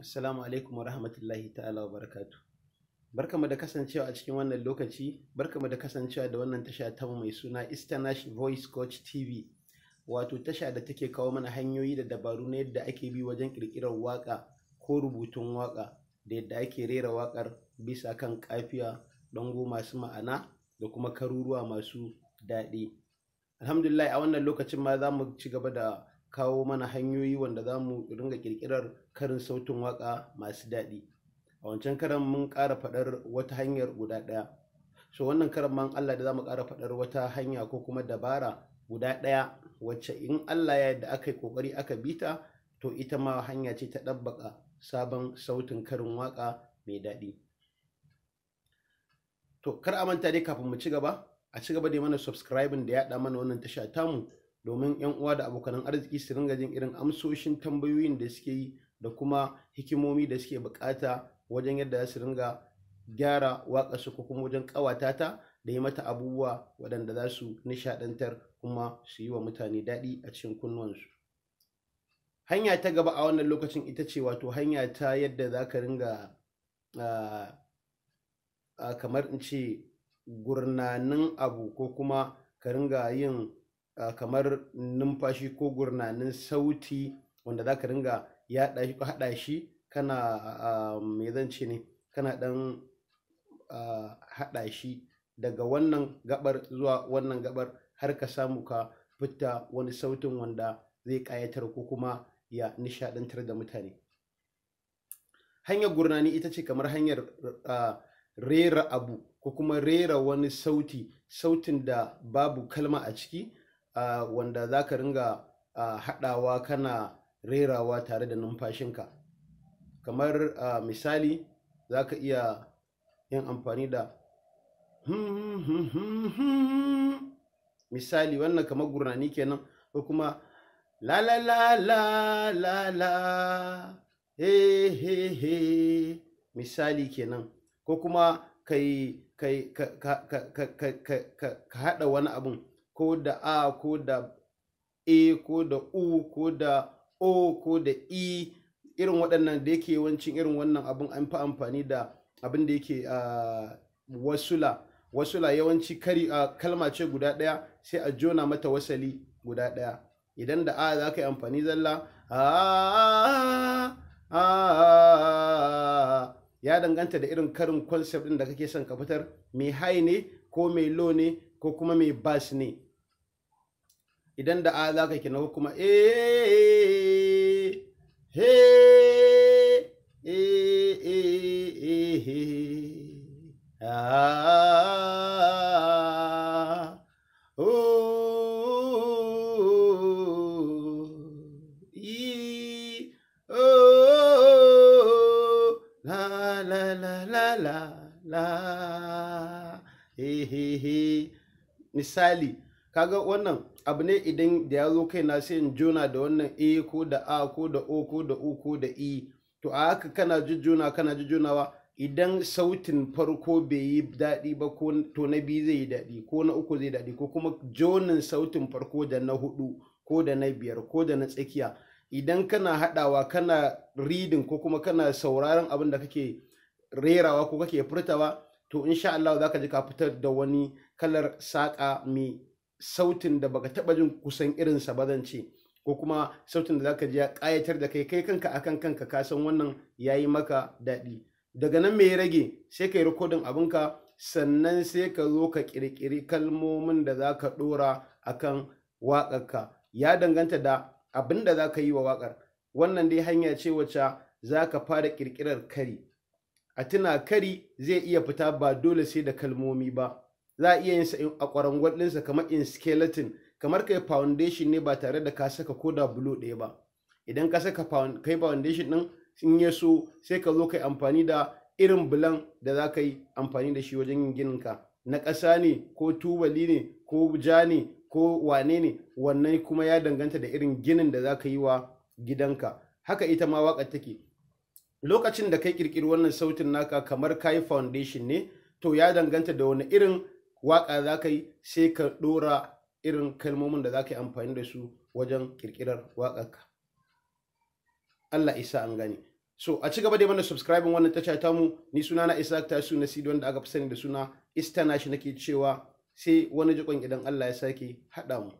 Assalamu alaikum wa rahmatullahi ta'ala wa barakatu. Barkamu da kasancewa a cikin wannan lokaci, barkamu da kasancewa da wannan tasha ta mai suna Istanash Voice Coach TV, wato tasha da take kawo mana hanyoyi da dabaru na yadda ake bi wajen ƙirƙirar waƙa ko rubutun waƙa da yadda ake rera waƙar bisa kan ƙafiya, dango masu ma'ana da kuma karuruwa masu daɗi. Alhamdulillah, a wannan lokacin ma za mu ci gaba da kawo mana hanyoyi wanda za mu ringa ƙirƙirar karin sautin waƙa masu daɗi. A wancan karan mun ƙara faɗar wata hanyar guda ɗaya. So wannan karan ma Allah da za mu ƙara faɗar wata hanya ko kuma dabara guda ɗaya wacce in Allah ya yarda aka yi ƙoƙari aka bi ta, to ita ma hanya ce ta ɗabbaƙa sabon sautin karin waƙa mai daɗi. To kar a manta dai, kafin mu ci gaba, a ci gaba da mana subscribing da yaɗa mana wannan tasha tamu, domin 'yan uwa da abokanan arziki su ringa jin irin amsoshin tambayoyin da suke yi da kuma hikimomi da suke bukata wajen yadda za su ringa gyara waƙa su ko kuma wajen ƙawata ta da yi mata abubuwa waɗanda za su nishaɗantar kuma su yi wa mutane daɗi a cikin kunnuwansu. Hanya ta gaba a wannan lokacin ita ce wato hanya ta yadda za ka ringa kamar in ce gurnanin abu, ko kuma ka ringa yin kamar numfashi ko gurnanin sauti wanda za ka ringa yaɗa shi ko haɗa shi, kana me zan ce ne, kana ɗan haɗa shi daga wannan gabar zuwa wannan gabar har ka samu ka fita wani sautin wanda zai ƙayatar ko kuma ya nishaɗantar da mutane. Hanyar gurnani ita ce kamar hanyar rera abu ko kuma rera wani sauti, sautin da babu kalma a ciki, wanda za ka ringa haɗawa kana rerawa tare da numfashinka. Kamar misali, za ka iya yin amfani da misali wannan kamar gurnani kenan, ko kuma la la la la la la he he he, misali kenan, ko kuma kai kai ka ka ka ka ka ka haɗa wani abun ko da a ko da e ko da u ko da o ko da i, irin waɗannan da yake yawancin irin wannan abun an fi amfani da abin da yake wasula. Wasula yawanci kari kalma ce guda ɗaya sai a jona mata wasali guda ɗaya. Idan da a za ka yi amfani zalla a a, ya danganta da irin karin concept ɗin da kake son ka fitar, mai high ne ko mai low ne ko kuma mai bass ne. Idan da a za ka kina, ko kuma e he e e e he a o i o la la la la la la he he he. Misali, kaga wannan abu ne idan da ya zo kaina sai in jona da wannan a ko da a ko da o ko da u ko da i. To a haka kana jujjuna kana jujjunawa, idan sautin farko bai yi daɗi ba, ko to na biyu zai yi daɗi ko na uku zai daɗi, ko kuma jonin sautin farko da na hudu ko da na biyar ko da na tsakiya. Idan kana haɗawa kana reading ko kuma kana sauraron abin da kake rerawa ko kake furtawa, to insha Allah za ka ji ka fitar da wani kalar saƙa mai sautin da baka taɓa jin kusan irinsa ba zan ce, ko kuma sautin da zaka ji ya ƙayatar da kai kai kanka akan kanka, ka san wannan yayi maka daɗi. Daga nan me ya rage? Sai ka yi rikodin abinka, sannan sai ka zo ka ƙirƙiri kalmomin da za ka ɗora akan waƙarka. Ya danganta da abin da za ka yi wa waƙar. Wannan dai hanya ce wacce za ka fara ƙirƙirar kari. A tuna, kari zai iya fita ba dole sai da kalmomi ba. Za a iya yin sa a ƙwarangwal ɗinsa kamar in skeleton, kamar kai foundation ne ba tare da ka saka ko da bulo ɗaya ba. Idan ka saka kai foundation ɗin, in ya so sai ka zo kai amfani da irin bulan da za ka yi amfani da shi wajen yin gininka, na ƙasa ne ko tubali ne ko ja ne ko wane ne, wannan kuma ya danganta da irin ginin da za ka yi wa gidanka. Haka ita ma waƙar take. Lokacin da kai ƙirƙiri wannan sautin naka kamar ka yi foundation ne, to ya danganta da wani irin waƙa za ka yi, sai ka ɗora irin kalmomin da za ka yi amfani da su wajen ƙirƙirar waƙarka. Allah isa an gane. So a ci gaba da mana subscribing wannan tasha tamu. Ni suna na Isaac Tasu na Sidi, wanda aka fi sani da suna Istanashi, nake cewa sai wani jikon idan Allah ya sake haɗa mu.